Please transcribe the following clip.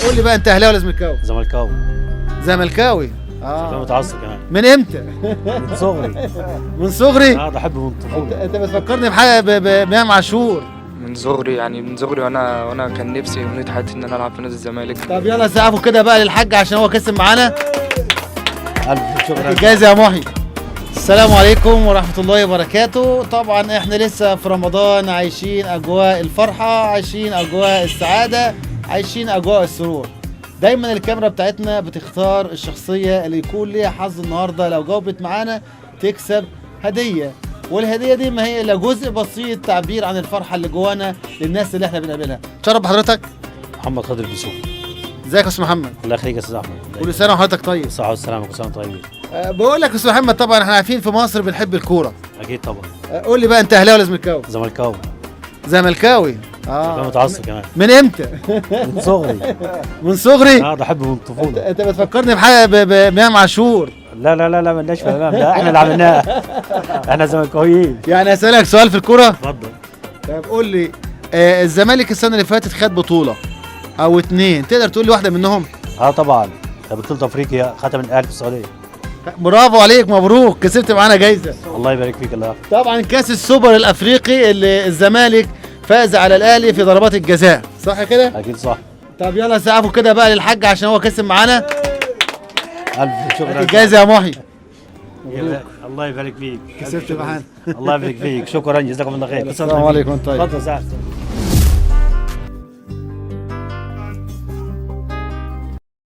قول لي بقى، انت اهلاوي ولا زملكاوي؟ زملكاوي. زملكاوي. زملكاوي متعصب كمان. من امتى؟ من صغري. من صغري؟ اه، بحبه من الطفولة. انت بتفكرني بحاجه، بامام عاشور. من صغري، يعني من صغري وانا كان نفسي امنية حياتي ان انا العب في نادي الزمالك. طب يلا سقفوا كده بقى للحاج عشان هو كسب معانا. الف شكرا. الجايزة يا محي. السلام عليكم ورحمة الله وبركاته. طبعا احنا لسه في رمضان، عايشين اجواء الفرحة، عايشين اجواء السعادة، عايشين اجواء السرور. دايما الكاميرا بتاعتنا بتختار الشخصية اللي يكون ليها حظ النهاردة، لو جاوبت معانا تكسب هدية، والهدية دي ما هي الا جزء بسيط تعبير عن الفرحة اللي جوانا للناس اللي احنا بنقابلها. تشرف بحضرتك. محمد خضر بيسوق. ازيك يا استاذ محمد؟ الله يخليك يا استاذ احمد. كل سنة وحضرتك طيب. صحة والسلامة، كل سنة وانتم طيبين. بقول لك يا استاذ محمد، طبعا احنا عارفين في مصر بنحب الكورة. اكيد طبعا. قول لي بقى، انت اهلاوي ولا زملكاوي؟ زملكاوي. زملكاوي. زملكاوي متعصب كمان. من امتى؟ من صغري. من صغري؟ اه، بحبه من الطفولة. انت بتفكرني بحاجه، بامام عاشور. لا لا لا لا، مالناش في الامام ده، احنا اللي عملناه، احنا زملكاويين. يعني اسالك سؤال في الكورة؟ اتفضل. طب قول لي، الزمالك السنة اللي فاتت خد بطوله او اتنين، تقدر تقول لي واحدة منهم؟ اه طبعا، ده بطولة افريقيا ختم الاهلي في السعودية. برافو عليك، مبروك، كسبت معانا جايزة. الله يبارك فيك، الله يحفظك. طبعا كاس السوبر الافريقي اللي الزمالك فاز على الاهلي في ضربات الجزاء، صح كده؟ اكيد صح. طب يلا سقفوا كده بقى للحاج عشان هو كسب معانا. الف شكرا. الجايزة يا محي. الله يبارك فيك. كسبت معانا. الله يبارك فيك، شكرا، جزاكم الله خير. السلام عليكم. طيب. تفضل سعد.